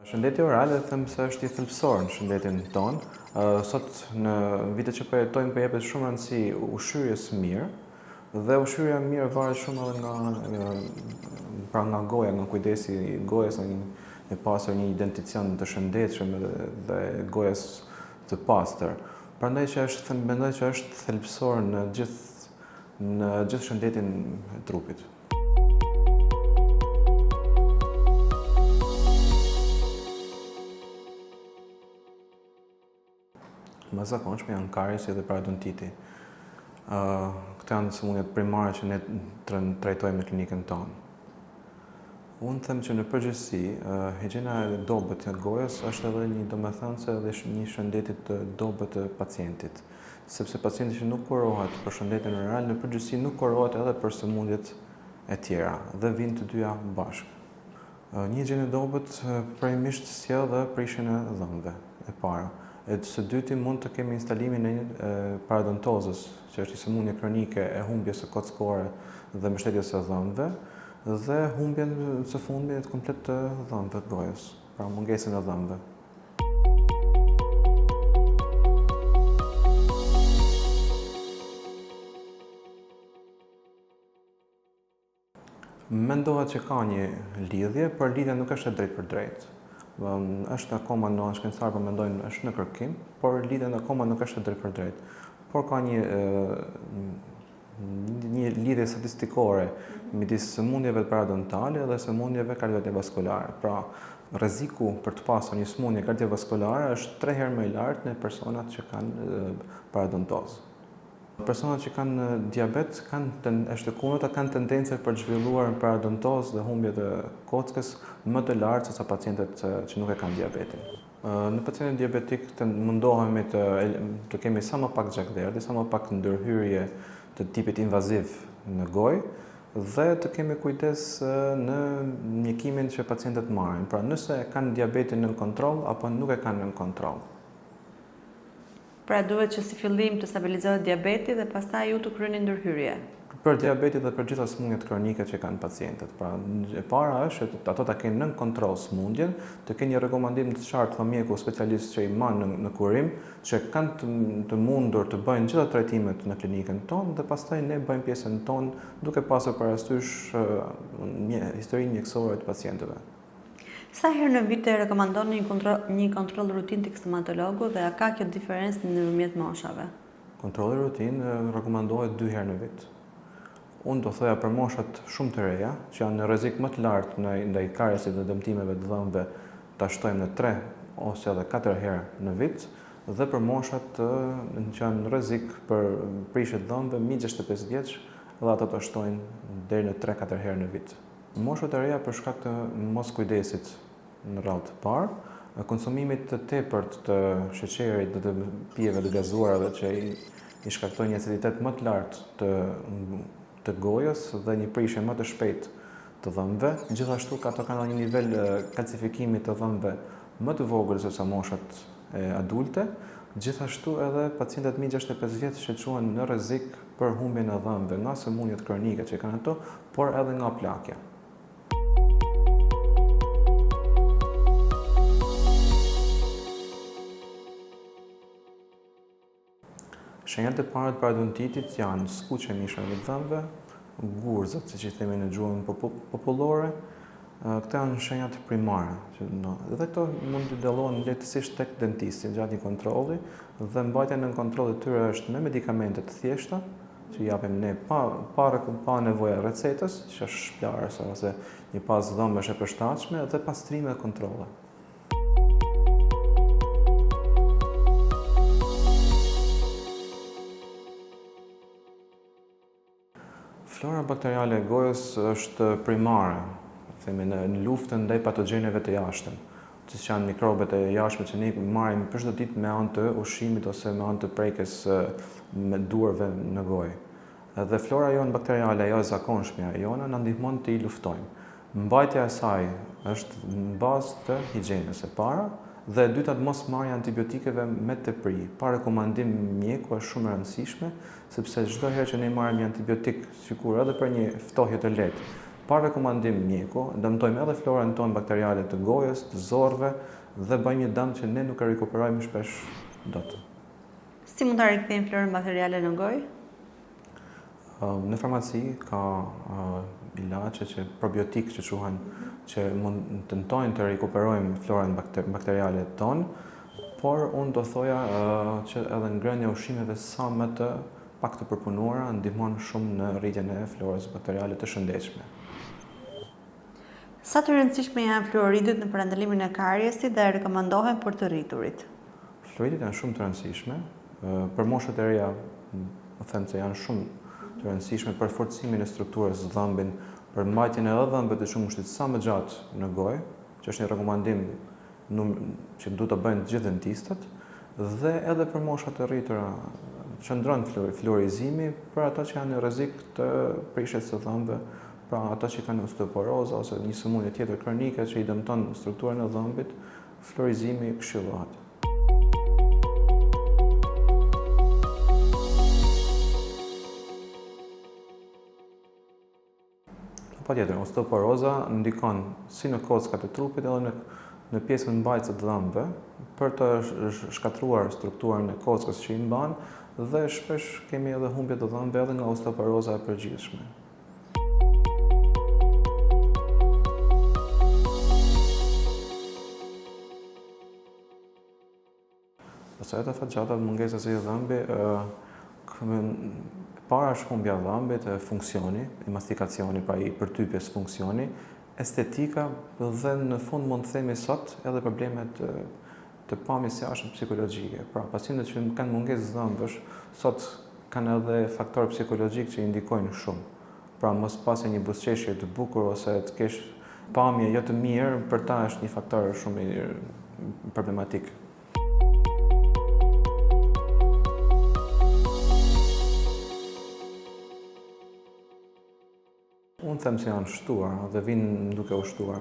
Shëndeti oral e them se është i thelbësor në shëndetin tonë. Sot në vitet që po jetojmë po jepet shumë rëndësi ushqyerjes së mirë dhe ushqyerja e mirë varet shumë edhe nga pra nga goja, nga kujdesi i gojës, nga një e pasur një denticion të shëndetshëm dhe, dhe gojës të pastër. Prandaj që është mendoj që është thelbësor në gjithë në gjithë shëndetin e trupit. Më zakonshme janë kariesi dhe parodontiti. Uh, këto janë sëmundjet primare që ne trajtojmë në klinikën tonë. Unë them që në përgjithësi, uh, higjiena e dobët e gojës është edhe një domethënëse edhe një shëndetit të dobët të pacientit. Sepse pacienti që nuk kurohet për shëndetin oral, në përgjithësi nuk kurohet edhe për sëmundjet e tjera dhe vijnë të dyja bashkë. Një higjienë e dobët parimisht sjell dhe prishjen e dhëmbëve, e para. E së dyti mund të kemi instalimin e parodontozës, që është një sëmundje kronike e humbjes së kockore dhe mbështetjes së dhëmbëve, dhe humbjen së fundmi komplet të dhëmbëve të gojës, pra mungesën e dhëmbëve. Mendohet që ka një lidhje, por lidhja nuk është e drejtpërdrejtë. Është akoma në shkencëtarë po mendojnë është në kërkim, por lidhja akoma nuk është e drejtpërdrejtë. Por ka një një lidhje statistikore midis sëmundjeve parodontale dhe sëmundjeve kardiovaskulare. Pra, rreziku për të pasur një sëmundje kardiovaskulare është 3 herë më i lartë në personat që kanë parodontozë. Personat që kanë diabet kanë ten, është e kundërta kanë tendencë për të zhvilluar parodontozë dhe humbje të kockës më të lartë sesa pacientët që nuk e kanë diabetin. Në pacientët diabetik të mundohemi të të kemi sa më pak gjakderdhje, sa më pak ndërhyrje të tipit invaziv në gojë dhe të kemi kujdes në mjekimin që pacientët marrin. Pra, nëse e kanë diabetin nën kontroll apo nuk e kanë nën kontroll. Pra duhet që si fillim të stabilizohet diabeti dhe pastaj ju të kryeni ndërhyrje. Për diabetin dhe për gjitha sëmundjet kronike që kanë pacientët. Pra, e para është që ato ta kenë nën kontroll sëmundjen, të kenë një rekomandim të qartë nga mjeku specialist që i mban në, në kurim, që kanë të, të mundur të bëjnë gjitha trajtimet në klinikën tonë dhe pastaj ne bëjmë pjesën tonë duke pasur parasysh historinë mjekësore të pacientëve. Sa herë në vit e rekomandoni një kontroll, një kontroll rutinë tek stomatologu dhe a ka kjo diferencë ndërmjet moshave? Kontrolli rutinë rekomandohet dy herë në vit. Unë do thoja për moshat shumë të reja, që janë në rrezik më të lartë ndaj, ndaj kariesit dhe dëmtimeve të dhëmbëve, ta shtojmë në 3 ose edhe 4 herë në vit, dhe për moshat që janë në rrezik për prishje të dhëmbëve mbi 65 vjeç, dhe ato ta shtojnë deri në 3-4 herë në vit. Moshat e reja për shkak të moskujdesit në radhë të parë, konsumimit të tepërt të sheqerit dhe të pijeve të gazuara që i, i shkaktojnë një aciditet më të lartë të të gojës dhe një prishje më të shpejtë të dhëmbëve. Gjithashtu ato kanë një nivel kalcifikimi të dhëmbëve më të vogël sesa moshat e adulte. Gjithashtu edhe pacientët mbi 65 vjeç që quhen në rrezik për humbjen e dhëmbëve nga sëmundjet kronike që kanë ato, por edhe nga plakja. Shenjat e para të parodontitit janë skuqja e mishrave të dhëmbëve, gurzat, siç i themi në gjuhën popullore. Këto janë shenjat primare që do. Dhe këto mund të dallohen lehtësisht tek dentisti gjatë një kontrolli dhe mbajtja nën kontroll e tyre është me medikamente të thjeshta, që japim ne pa pa pa nevojë recetës, që është shplarës ose një pastë dhëmbësh e përshtatshme dhe pastrime dhe kontrolle. Flora bakteriale e gojës është primare, themi në, në luftën ndaj patogjeneve të jashtëm, siç janë mikrobet e jashtme që ne marrim për çdo ditë me anë të ushqimit ose me anë të prekjes me duarve në gojë. Dhe flora jonë bakteriale, ajo e zakonshmja jona, na ndihmon të i luftojmë. Mbajtja e saj është në bazë të higjienës e para dhe e dyta të mos marrja antibiotikeve me tepri. Pa rekomandim mjeku është shumë e rëndësishme, sepse çdo herë që ne marrim një antibiotik, sikur edhe për një ftohje të lehtë, Pa rekomandim mjeku, dëmtojmë edhe florën tonë bakteriale të gojës, të zorrëve dhe bëjmë një dëm që ne nuk e rikuperojmë shpesh dot. Si mund ta rikthejmë florën bakteriale në gojë? Në farmaci ka ilaçe që probiotikë që quhen që mund të tentojnë të rikuperojmë florën bakteriale tonë, por unë do thoja që edhe ngrënia e ushqimeve sa më të pak të përpunuara ndihmon shumë në rritjen e florës bakteriale të shëndetshme. Sa të rëndësishme janë fluoridet në parandalimin e kariesit dhe a rekomandohen për të rriturit? Fluoridet janë shumë të rëndësishme. Për moshat e reja, them se janë shumë të rëndësishme për forcimin e strukturës së dhëmbit, për mbajtjen e dhëmbëve të qumështit sa më gjatë në gojë, që është një rekomandim që duhet të bëjnë të gjithë dentistët, dhe edhe për moshat e rritura qëndron fluorizimi për ata që janë në rrezik të prishjes së dhëmbëve, pra ata që kanë osteoporoza ose një sëmundje tjetër kronike që i dëmton strukturën e dhëmbit, fluorizimi këshillohet. Patjetër, osteoporoza ndikon si në kockat e trupit edhe në në pjesën mbajtëse të dhëmbëve për të shkatërruar strukturën e kockës që i mban dhe shpesh kemi edhe humbje të dhëmbëve edhe nga osteoporoza e përgjithshme. Pasojat afatgjata të mungesës së një dhëmbi, e para është humbja e dhëmbit, funksioni, i mastikacioni, pra i përtypjes funksioni, estetika dhe në fund mund të themi sot edhe problemet të pamjes së jashtme psikologjike. Pra, pacientët që kanë mungesë dhëmbësh, sot kanë edhe faktorë psikologjikë që i ndikojnë shumë. Pra mos pasja një buzëqeshje të bukur ose të kesh pamje jo të mirë, për ta është një faktor shumë i problematik. Unë them se janë shtuar dhe vijnë duke u shtuar.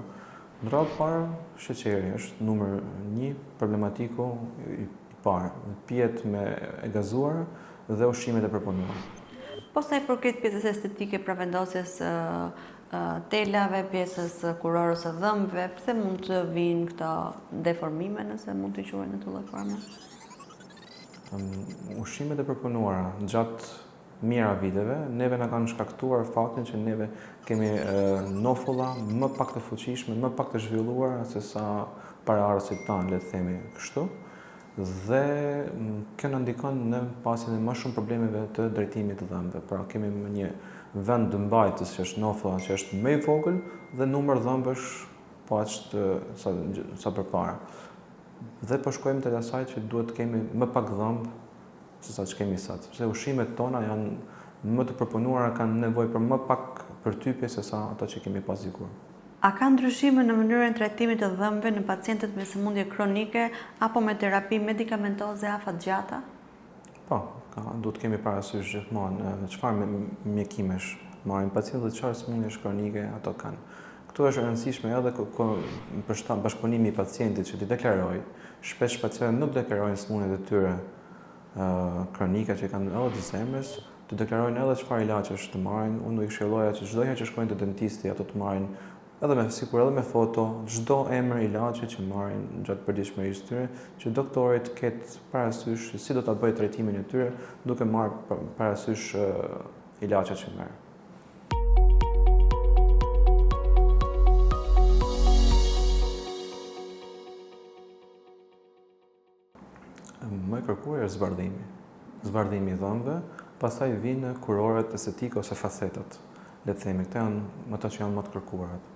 Në radhë të parë, sheqeri është numër një problematiku i parë. Pijet me e gazuara dhe ushqimet e përpunuara. Po sa i përket pjesës estetike, pra vendosjes së telave, pjesës së kurorës së dhëmbëve, pse mund të vijnë këto deformime, nëse mund t'i quajmë në këtë lloj forme? Ushqimet e përpunuara gjatë mijëra viteve, neve na kanë shkaktuar faktin që neve kemi nofulla më pak të fuqishme, më pak të zhvilluara se sa paraardhësit tanë, le të themi kështu. Dhe kjo na ndikon në pasjen e më shumë problemeve të drejtimit të dhëmbëve. Pra kemi një vend mbajtës që është nofulla që është më i vogël dhe numër dhëmbësh po aq të sa sa përpara. Dhe po shkojmë te asaj që duhet të kemi më pak dhëmbë se sa që kemi sot. Sepse ushqimet tona janë më të përpunuara, kanë nevojë për më pak përtypje se sa ato që kemi pas dikur. A ka ndryshime në mënyrën e trajtimit të dhëmbëve në pacientët me sëmundje kronike apo me terapi medikamentoze afatgjata? Po, ka, duhet të kemi parasysh gjithmonë çfarë mjekimesh marrin pacientët dhe çfarë sëmundjesh kronike ato kanë. Këtu është e rëndësishme edhe për bashkëpunimi i pacientit që t'i deklarojë. Shpesh pacientët nuk deklarojnë sëmundjet e tyre kronike që kanë edhe të zemrës, të deklarojnë edhe çfarë ilaçesh të marrin. Unë do i këshilloja që çdo herë që shkojnë te dentisti ato të marrin edhe me sikur edhe me foto çdo emër ilaçi që marrin gjatë përditshmërisë së tyre, që doktori të ketë parasysh si do ta bëjë trajtimin e tyre duke marrë parasysh ilaçet që merr. Më e kërkuar është zbardhimi. Zbardhimi i dhëmbëve, pastaj vijnë kuroret estetike ose fasetat. Le të themi, këto janë ato që janë më të kërkuarat.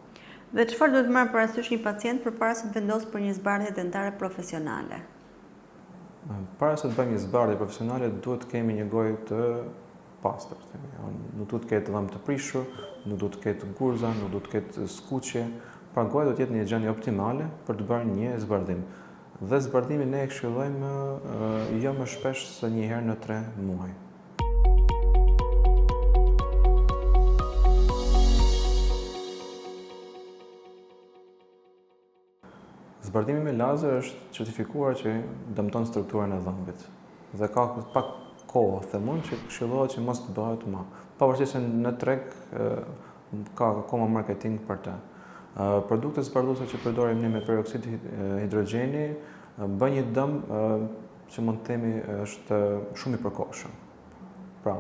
Dhe çfarë duhet të marrë parasysh një pacient përpara se të vendosë për një zbardhje dentare profesionale? Para se të bëjmë një zbardhje profesionale, duhet të kemi një gojë të pastër, themi. Nuk duhet të ketë dhëmbë të prishur, nuk duhet të ketë gurza, nuk duhet të ketë skuqje. Pra goja duhet të jetë në një gjendje optimale për të bërë një zbardhim. Dhe zbardhimin ne e këshillojmë jo më shpesh se një herë në 3 muaj. Zbardhimi me lazer është certifikuar që dëmton strukturën e dhëmbit. Dhe ka pak kohë, them unë, që këshillohet që mos të bëhet më. Pavarësisht se në treg. Ka akoma marketing për të. Produktet zbardhuese që përdorim ne me peroksid hidrogjeni bëjnë një dëm që mund të themi është shumë i përkohshëm. Pra,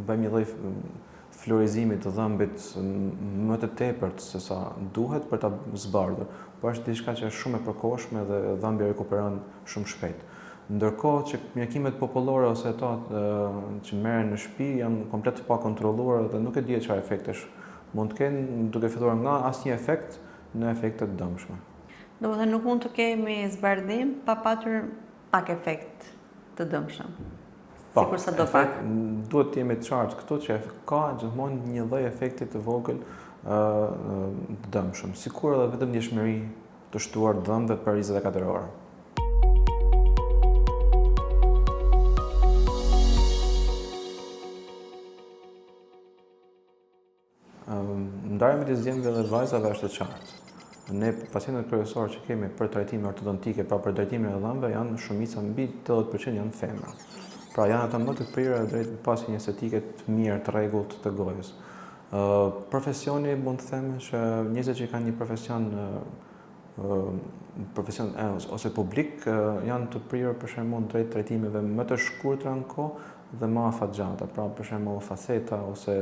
bëjmë një lloj fluorizimi të dhëmbit më të tepërt se sa duhet për ta zbardhur, por është diçka që është shumë e përkohshme dhe dhëmbi rikuperon shumë shpejt. Ndërkohë që mjekimet popullore ose ato që merren në shtëpi janë komplet të pakontrolluara dhe nuk e di çfarë efektesh mund të kenë, duke filluar nga asnjë efekt në efekte të dëmshme. Domethënë nuk mund të kemi zbardhim pa patur pak efekt të dëmshëm. Po, Sikur sa do pak. Duhet të jemi të qartë këtu që ka gjithmonë një lloj efekti të vogël të dëmshëm, sikur edhe vetëm ndjeshmëri të shtuar të dhëmbëve për 24 orë. Ndarja midis djemve dhe vajzave është e qartë. Ne pacientët kryesorë që kemi për trajtime ortodontike, pra për trajtimin e dhëmbëve janë shumica mbi 80% janë femra. Pra janë ato më të prirura drejt pasjes një estetike të mirë, të rregullt të gojës. Ë profesioni mund të them që njerëzit që kanë një profesion profesion ose publik janë të prirur për shembull drejt trajtimeve më të shkurtra në kohë dhe më afatgjata, pra për shembull faseta ose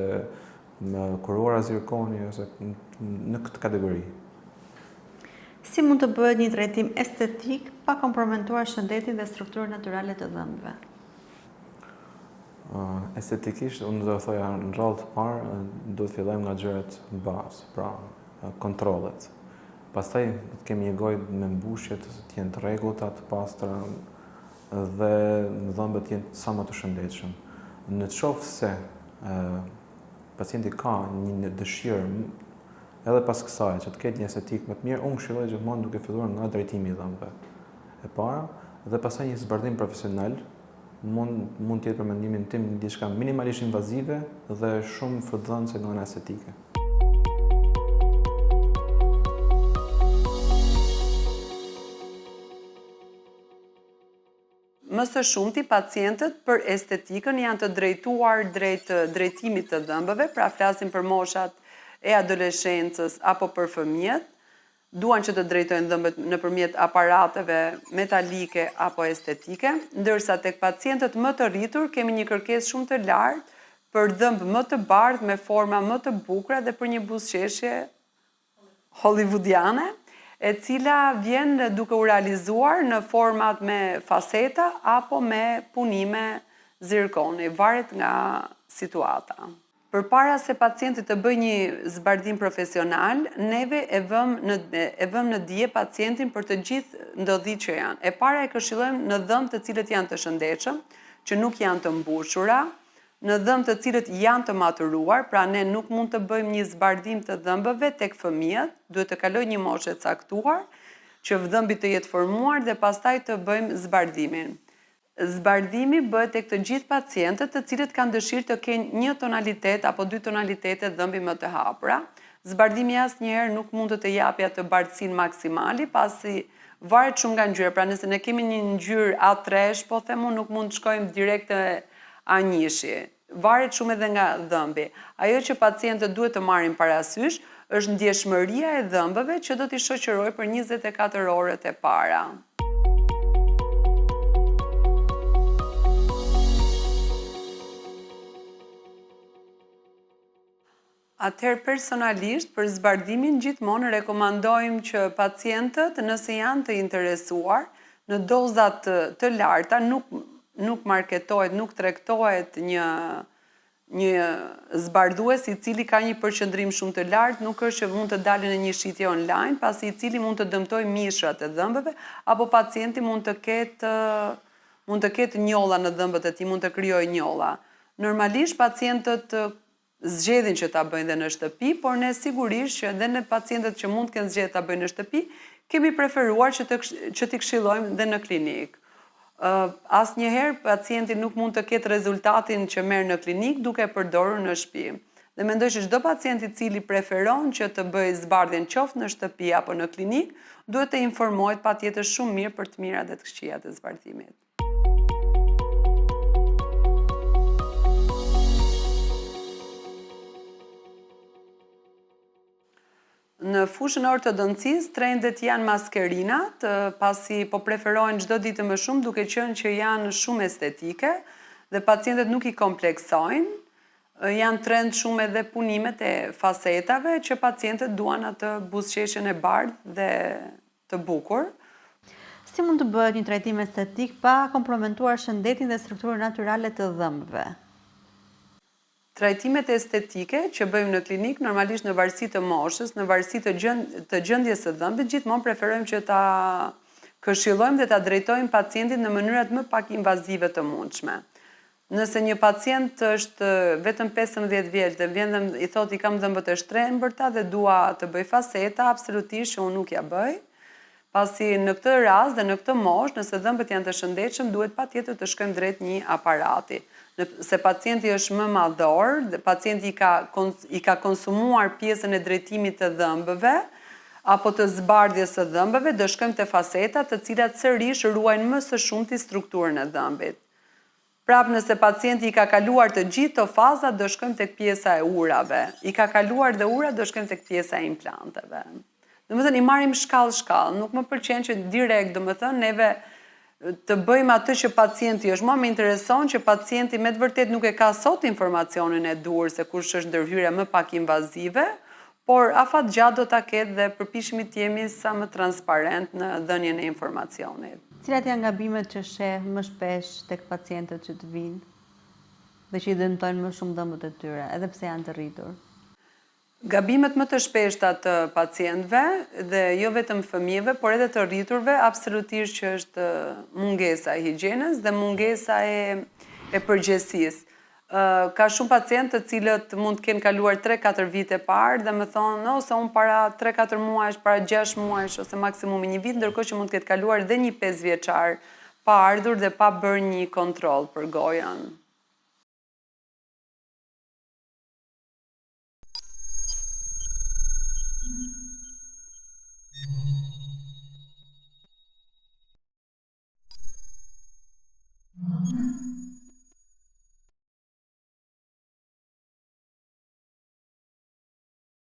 me kurora zirkoni ose në këtë kategori. Si mund të bëhet një trajtim estetik pa kompromentuar shëndetin dhe strukturën natyrale të dhëmbëve? Estetikisht, unë do të thoja në radhë të parë, duhet të fillojmë nga gjërat bazë, pra kontrollet. Pastaj të kemi një gojë me mbushje të jenë të rregullta, të pastra dhe dhëmbët të jenë sa më të shëndetshëm. Në qoftë se pacienti ka një dëshirë edhe pas kësaj që të ketë një estetikë më të mirë, unë këshilloj gjithmonë duke filluar nga drejtimi i dhëmbëve. E para, dhe pastaj një zbardhim profesional mund mund të jetë për mendimin tim diçka minimalisht invazive dhe shumë frytdhënëse nga ana estetike. Më së shumti pacientët për estetikën janë të drejtuar drejt drejtimit të dhëmbëve, pra flasim për moshat e adoleshencës apo për fëmijët, duan që të drejtojnë dhëmbët nëpërmjet aparateve metalike apo estetike, ndërsa tek pacientët më të rritur kemi një kërkesë shumë të lartë për dhëmbë më të bardhë me forma më të bukura dhe për një buzëqeshje hollywoodiane, e cila vjen duke u realizuar në format me faseta apo me punime zirkoni, varet nga situata. Përpara se pacienti të bëjë një zbardhim profesional, neve e vëmë në e vëmë në dije pacientin për të gjithë ndodhitë që janë. E para e këshillojmë në dhëmbë të cilët janë të shëndetshëm, që nuk janë të mbushura, në dhëmbë të cilët janë të maturuar, pra ne nuk mund të bëjmë një zbardhim të dhëmbëve tek fëmijët, duhet të kalojë një moshë e caktuar që dhëmbi të jetë formuar dhe pastaj të bëjmë zbardhimin. Zbardhimi bëhet tek të gjithë pacientët të cilët kanë dëshirë të kenë një tonalitet apo dy tonalitete dhëmbi më të hapura. Zbardhimi asnjëherë nuk mund të të japi atë bardhësinë maksimale, pasi varet shumë nga ngjyra. Pra nëse ne kemi një ngjyrë A tresh, po them unë nuk mund të shkojmë direkt te A njëshi. Varet shumë edhe nga dhëmbi. Ajo që pacientët duhet të marrin parasysh është ndjeshmëria e dhëmbëve që do t'i shoqërojë për 24 orët e para. Atëherë personalisht për zbardhimin gjithmonë rekomandojmë që pacientët nëse janë të interesuar në doza të, të larta nuk nuk marketohet, nuk tregtohet një një zbardhues i cili ka një përqendrim shumë të lartë, nuk është që mund të dalë në një shitje online, pasi i cili mund të dëmtojë mishrat e dhëmbëve apo pacienti mund të ketë mund të ketë njolla në dhëmbët e tij, mund të krijojë njolla. Normalisht pacientët zgjedhin që ta bëjnë dhe në shtëpi, por ne sigurisht që edhe në pacientët që mund të kenë zgjedhje ta bëjnë në shtëpi, kemi preferuar që të që t'i këshillojmë dhe në klinikë. Asnjëherë pacienti nuk mund të ketë rezultatin që merr në klinikë duke e përdorur në shtëpi. Dhe mendoj që çdo pacient i cili preferon që të bëjë zbardhjen qoftë në shtëpi apo në klinikë, duhet të informohet patjetër shumë mirë për të mirat dhe të këqijat e zbardhimit. Në fushën e ortodoncisë, trendet janë maskerinat, pasi po preferohen çdo ditë më shumë duke qenë që janë shumë estetike dhe pacientët nuk i kompleksojnë. Janë trend shumë edhe punimet e fasetave që pacientët duan atë buzëqeshjen e bardhë dhe të bukur. Si mund të bëhet një trajtim estetik pa kompromentuar shëndetin dhe strukturën natyrale të dhëmbëve? Trajtimet estetike që bëjmë në klinikë, normalisht në varësi të moshës, në varësi të të gjendjes së dhëmbit, gjithmonë preferojmë që ta këshillojmë dhe ta drejtojmë pacientin në mënyrat më pak invazive të mundshme. Nëse një pacient është vetëm 15 vjeç dhe vjen dhe i thotë i kam dhëmbët e shtrembërta dhe dua të bëj faseta, absolutisht që unë nuk ia bëj, pasi në këtë rast dhe në këtë moshë, nëse dhëmbët janë të shëndetshëm, duhet patjetër të shkojmë drejt një aparati. Nëse pacienti është më madhor dhe pacienti i ka i ka konsumuar pjesën e drejtimit të dhëmbëve apo të zbardhjes së dhëmbëve, do shkojmë te fasetat, të cilat sërish ruajnë më së shumti strukturën e dhëmbit. Prapë nëse pacienti i ka kaluar të gjithë këto fazat do shkojmë tek pjesa e urave. I ka kaluar dhe urat do shkojmë tek pjesa e implanteve. Domethënë i marrim shkallë shkallë, nuk më pëlqen që direkt, domethënë neve të bëjmë atë që pacienti është. Mua më intereson që pacienti me të vërtetë nuk e ka sot informacionin e duhur se kush është ndërhyrja më pak invazive, por afatgjatë do ta ketë dhe përpiqemi të jemi sa më transparent në dhënien e informacionit. Cilat janë gabimet që sheh më shpesh tek pacientët që të vijnë dhe që i dëmtojnë më shumë dhëmbët e tyre, edhe pse janë të rritur? Gabimet më të shpeshta të pacientëve, dhe jo vetëm fëmijëve, por edhe të rriturve, absolutisht që është mungesa e higjienës dhe mungesa e e përgjegjësisë. Ka shumë pacientë të cilët mund të kenë kaluar 3-4 vite parë dhe më thonë, ose unë para 3-4 muajsh, para 6 muajsh, ose maksimumi një vit, ndërkohë që mund të ketë kaluar dhe një 5 vjeçar pa ardhur dhe pa bërë një kontroll për gojën.